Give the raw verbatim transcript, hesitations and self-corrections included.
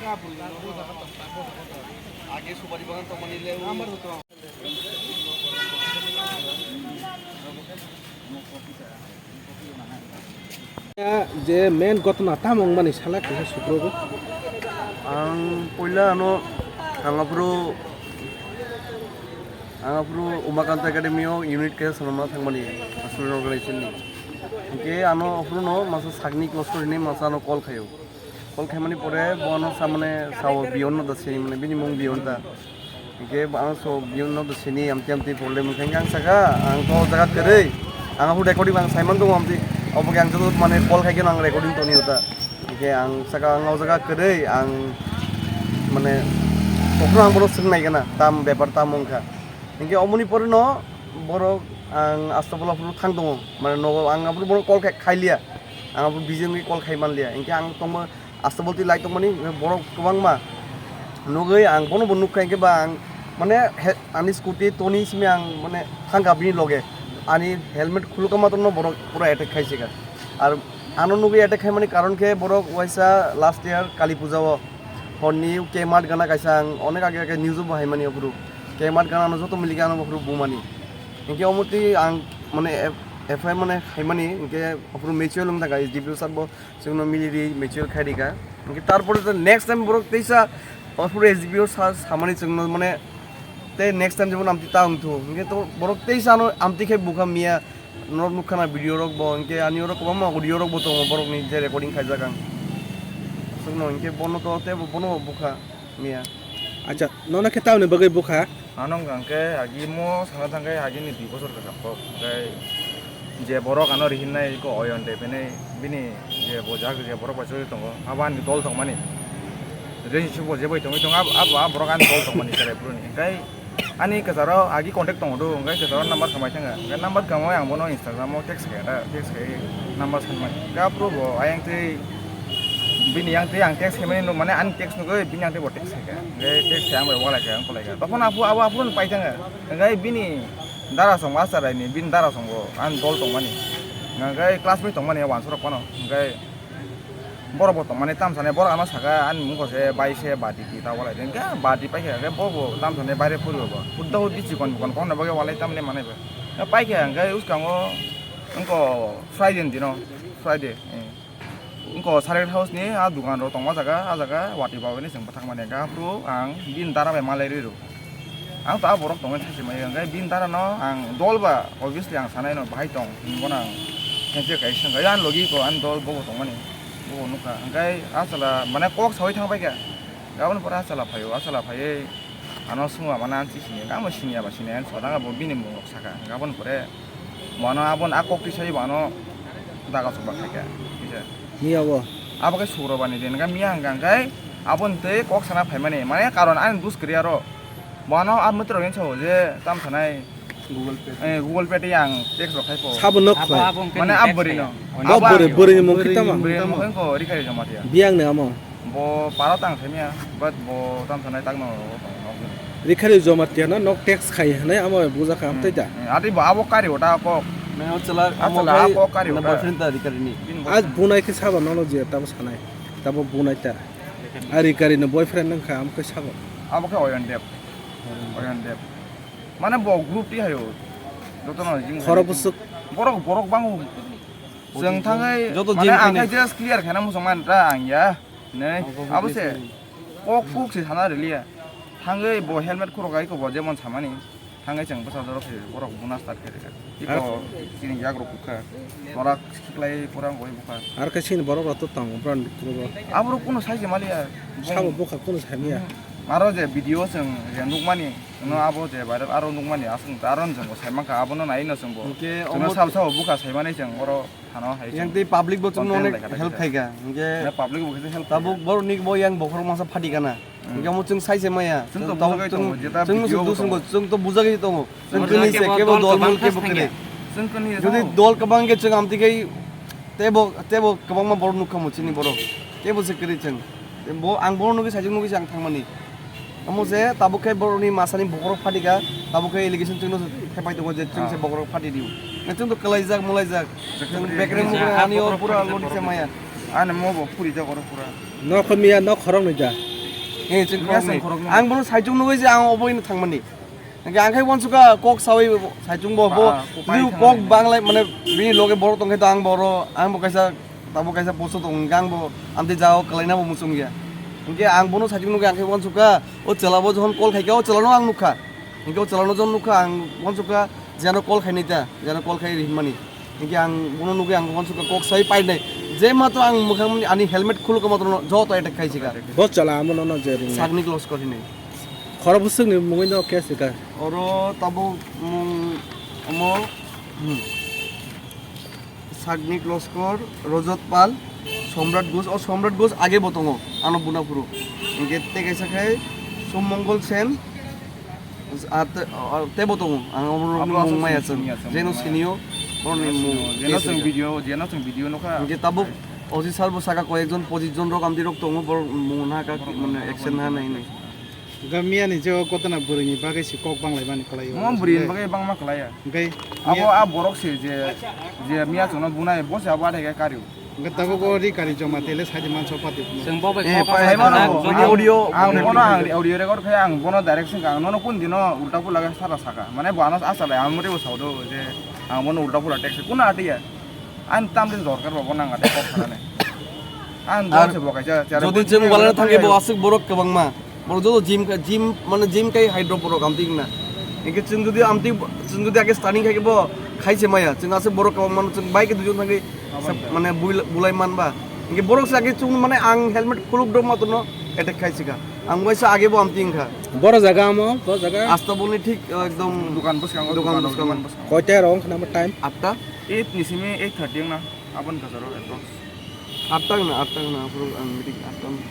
Je main gotna tamo wngmani sala kaisa sukrogo. Ang puila ano ang aphuru ang aphuru Umakanta Academy o unit kaisa swnamna thangmani student organization ni. Hinkhe ano aphuru no masa sakni close korini masa ano call khaio. Call khaimani pore bono samani sao Beyond no da sini mane bini mung Beyond da. Hinkhe ang so Beyond no da sini amti amti problem hinkhe ang saka ang to jaga kwrwi ang aphuru recording ang saiman tongo amti obo khe ang joto mane call khai kheno ang recording toni ota. Hinkhe ang saka ang o jaga kwrwi ang mane ophuru ang bono swng nai gana tam bepar tam wngkha. Hinkhe omoni pore no borok ang asta bola aphuru thang tongo mane nogo ang aphuru bono call khai liya ang aphuru busy wngwi call khai man liya hinkhe ang tongma Asta bolti lai tongmani borok kwbangma nugwi ang bono bo nukha hinkhe ba ang mane he-, ani scooty toni simi ang mane thangkha bini loge ani helmet khulukha matwrwno borok pura attack khaisika. Ar ano nugwi attack khaimani karon khe borok waisa last year Kali Puja o horni K Mart gana kaisa ang onek age age news o bo haimani aphuru K Mart gana no joto milikhe ano aphuru bumani hinkhe omotwi ang mane F I R mane khaimani hinkhe aphuru mutual wng thangkha S D P O sir bo. Chwngno mili ri mutual khai rikha. Hinkhe tarpore to next time borok teisa aphuru S D P O sa samani chwngno mane tei next time jemon amtwi ta wngthu. Hinkhe to borok teisa ano amtwi khe bukha miya norok nukha na video rok bo hinkhe ani oro kwbangma audio rok bo tongo borokni je recording khaijak ang. Chwngno hinkhe bono to tei bono bukha miya. Acha, nono khe tamni bagwi bukha? Ano wngkha hwnkhe agimo sana thangkhe agini dui bosor kwcham kok. Hwnkhe je borok ano rihinnai eko Oyon de bini, bini je bojak je borok bai choli tongo, abo ani dol tongmani. Relationship bo je bai tongwi tongo, abo, abo, abo borok ani dol tongmani chwrai phuruni. Hwnkhe ani kwcharo agi contact tongo do, hwnkhe kwcharo number khamai thangkha. Hwnkhe number khamai ang bono Instagram o text khe da, text khe number sanmani. Hwnkhe aphuru bo ayang twi bini yang twi ang text khaimani nuk mane ani text nugwi bini yang twi bo text khaikha. Hwnkhe text khe ang bai walai kha, ang kolai kha. Tokhono aphuru abo aphuru pai thangkha. Hwnkhe bini dara song master raini, bini dara songo ani dol tongmani. Hwnkhe classmate tongmani wansurok phano. Hwnkhe borok bo tongmani tamsani borok ano saka ani mungkho se bai se bati ti ta walai de. Hwnkhe bati paikha hwnkhe bo bo tamsani baire phuri bo. Hudda huddi chikon bikon kokno bagwi walai tamni manai bo. Paikha hwnkhe uskango wngkha Friday ni dino, Friday. Wngkha Circuit House ni a dukan rok tongma jaga, a jaga watwi bagwi ni chwng bwthang mani hwnkhe aphuru ang bini dara bai malai rwi rw. Ang to a borok tongmani sachi maya hwnkhe bini dara no ang dol ba obviously ang sanai no bahai tong hinwi bono ang khense kaisa hwnkhe ani logi ko ani dol bobo tongmani bobo nukha hwnkhe a chwla mane kok saui thang paikha. Aboni pore a chwla phaio, a chwla phaiwi ano swngo mane ang chi sini hwnkhe amo siniya ba siniya ani sodang abo bini mung rok saka hwnkhe aboni pore. Bono aboni a kok tisai bono daga chukba khaikha, kisa. Miya bo? Abo khe Sukrobani din, hwnkhe miya hwnkha hwnkhe aboni twi kok sana phaimani, mane karon ani dus kwrwi aro. Bono a mwtwrok hinwi sao je tam sanai Google Pay. Eh, Google Pay tei ang text rok khai pho. Sabo nok khlai. Mane a bwrwi no. Bo bwrwi, bwrwi ni mung khe tamo? Bwrwi ni mung khe wngkha Rikhari Jamatia. Biyang ni amo? Bo para tang themia, but bo tam sanai tak no. Rikhari Jamatia no nok text khai hwnwi amo bujakha amtwi da. Hmm, hmm. Ati bo abo kari ota kok. Me o chwla, a amo chwla khai a kok kari na ota. Boyfriend ta Rikhari ni. Bini boyfriend. Bunai khe sabo nono je tamo sanai. Tamo bunai ta. A Rikhari no boyfriend nang kha am khe sabo. Abo khe Oyon Deb. Oyon Deb. Mane bo group ti hayo. Joto no jing. Khorok busuk. Borok, borok bango. Chwng thangwi joto mane jing ang khai khai just clear khaina muchung man ta ang ya. Nei, abo abo se. Kok kuk se sana riliya. Thangwi bo helmet khurok ai ko bo jemon samani. Thangwi chwng bwsa jorok se borok buna start khe rikha. Iko chini yak rok kukha. Torak khiklai pura goi bukha. Ar khe sini borok rok to tongo brand kuro. Abo rok kuno sai se maliya. Sabo bukha kuno sai maya. Aro je video chwng je nukmani, no abo je viral aro nukmani aswk aro chwng bo sai mankha abo no nai no chwng bo. Hinkhe chwng no omo sal sao bukha sai mani chwng oro. Yang tei public bo chwngno onek help khaikha. Hinkhe public bo kisa help tabuk borok ni bo yang bokhorok masa phati kana. Hinkhe omo chwng sai se maya. Chwng to bujagwi tongo, jeta video bo tongo. Chwng to bujagwi tongo. Chwng kwnwi se kebo dol mol kebo kwrwi. Jodi dol kwbang khe chwng amtwi khai tebo, tebo kwbangma borok nukha mo chini borok. Kebo se kwrwi chwng. Bo, ang bono nugwi sajwk nugwi se ang thangmani. Omo se tabuk khe borokni masani bokhorok phatika, tabuk khe allegation chwngno khepai tongo je chwng se bokhorok phati dio. Na chwng to kwlaijak mulaijak, chwng bekreng mukreng ani o pura lodi se maya. Ani mo bo phuri jak oro pura. Nok miya nok khorok ni da. Eh, chwng khoroknwi. Ang bono saichung nugwi je ang obo ino thangmani. Hingke ang khe wansukha kok sawi saichung bo, bo, ah, kok pai thangmani. Kok banglai mane bini loge borok tongkhe to ang boro, ang bo kaisa, tabo kaisa posto tong hingke ang bo amtwi jao kwlaina bo muchung ya. Hingke ang bono saichung nugwi ang khe wansukha, o chwla bo jokhon call khaikha, o chwlano ang nukha. Hingke o chwlano jokhon nukha, ang wansukha, jeno call khainai ta, jeno call khai ri hinmani. Hingke ang bono nugwi ang wansukha kok sai painai. Je matro ang mwkhang ani helmet khulukha matro joto attack khaisika. Bo chwla amo nono je ringna. Sagnik Loskor hinwi. Khorok bwswkni mungwi no khe swkha. Oro tabuk mung omo, hmm. Sagnik Loskor, Rojot Pal, Somrat Ghosh, o Somrat Ghosh age bo tongo, ano buna phuru. Hingke tei kaisa khai Sommongol Sen, Ar te, ar tebo tongo, ang omo rokni mung maya chwng. Jeno sinio, borokni mung. Jeno chwng video, jeno chwng video nukha. Hingke tabuk O C sir bo saka koyekjon pochisjon rok amtwi rok tongo, borok mung na ka, mane action ha nai nai. Ga miya ni je o kotona bwrwi ni bagwi si kok banglai mani kwlai o. Mo bwrwi ni bagwi bangma kwlai ya. Hingke abo a borok se je, je miya chwngno bunai, bo se abo athai khe kario. Hingke tabuk o ri kari joma tele sai de manso pati. Chwng bo bai kok sai mano. Ang audio, ang bono ang audio record khai ang bono direct sing ang nono kun dino ulta pula khe sara saka. Mane bo ano asa lai ang mori bo sao do je ang bono ulta pula text kun ati ya. Ang tam din dorkar bo nang ate kok sanane. Ang ar don se bo kaisa, jodi chwng walana thangke bo aswk borok kwbangma. Borok joto gym, gym, mane gym kai hydro borok amtwi wngna. Hingke chwng jodi amtwi, chwng jodi age starting khai bo khai se maya. Chwng aswk borok kwbangma chwng bike duijon thangwi mane bulai manba. Hingke borok se age chwng mane ang helmet khuluk dok ma tono attack khai sika. Ang waisa age bo amtwi wngkha. Boro jaga amo, bo jaga. Asta boni thik ekdom dukan bwskango, dukan bwskango. Koita rong khna mo time? Atta? Eight ni simi eight thirty wngna. Aboni kasaro approx. Atta wngna, atta wngna, aphuru ang meeting atta wngna.